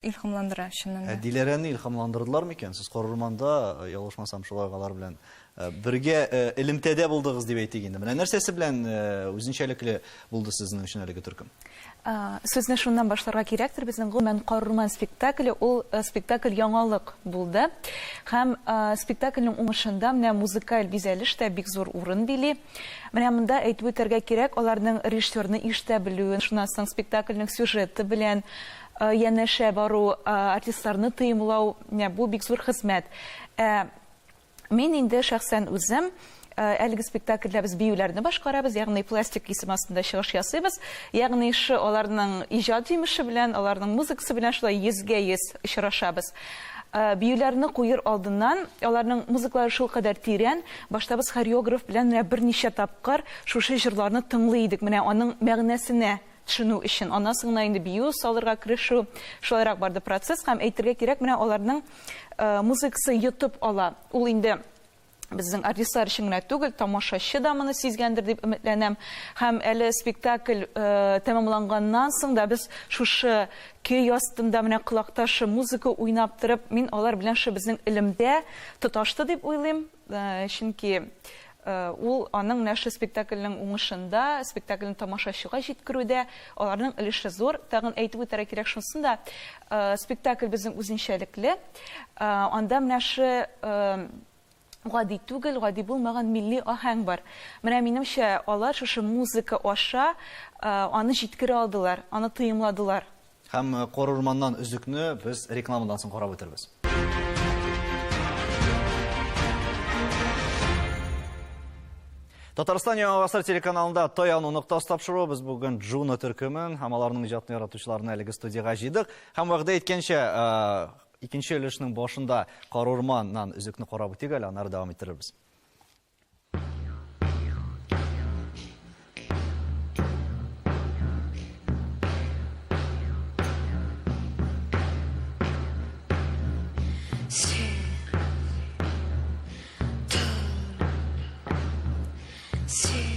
Илһамландыра, чыннан Ә да. Диләрәне илһамландырдылар микән? Сез Карурманда, ялгышмасам, шулай ук алар белән бергә элемтәдә булдыгыз дип әйтик инде. Менә нәрсәсе белән үзенчәлекле булды сезнең өчен әлеге төркем? Сүзне шуннан башларга кирәктер, безнең гомумән Карурман спектакле ул спектакль яңалык булды. Һәм спектакльнең уңышында менә музыкаль бизәлеш тә бик зур урын били. Менә монда әйтеп үтәргә кирәк, аларның режиссерны ишетә белүен, шуннан соң спектакльнең сюжеты белән янәшә бару, артистларны тыемлау, менә бу бик зур хезмәт. Ә мин инде шәхсән үзем әлеге спектакльдә без биюләрне башкарабыз, ягъни пластик исем астында чыгыш ясыйбыз. Ягъни шы аларның иҗат җимеше белән, аларның музыкасы белән шулай йөзгә-йөз очрашабыз. Биюләрне куер алдыннан аларның музыкалары шулкадәр тирән, башта без хореограф белән менә берничә тапкыр шушы җырларны тыңлый идек, менә аның мәгънәсенә төшенү өчен. Аннан соң гына инде бию салырга керешү, шулайрак барды процесс. Һәм әйтергә кирәк, менә аларның музыкасы йотып ала. Ул инде безнең артистлар өчен генә түгел, тамашачы да моны сизгәндер дип өметләнәм. Һәм әле спектакль тәмамланганнан соң да без шушы көй астында менә колакта шы музыка уйнап торып, мин алар белән шы безнең элемтә тоташты дип уйлыйм. Чөнки ул аның менә шы спектакльнең уңышында, спектакльне тамашачыга җиткерүдә аларның өлеше зур. Тагын әйтеп үтәргә кирәк шунысын да, спектакль безнең үзенчәлекле. Анда менә шы гади түгел, гади булмаган милли аһәң бар. Менә минемчә, алар шушы музыка аша аны җиткерә алдылар, аны тоемладылар. Һәм Карурманнан өзекне без рекламадан соң карап үтербез. Татарстан Яңа Гасыр телеканалында Таяну ноктасы тапшыруы. Без бүген Джуна төркемен һәм аларның иҗатын яратучыларны әлеге студиягә җыйдык. Һәм вәгъдә иткәнчә, икенче өлешнең башында Карурманнан өзекне карап үтик әле, аннары дәвам иттерербез. Син.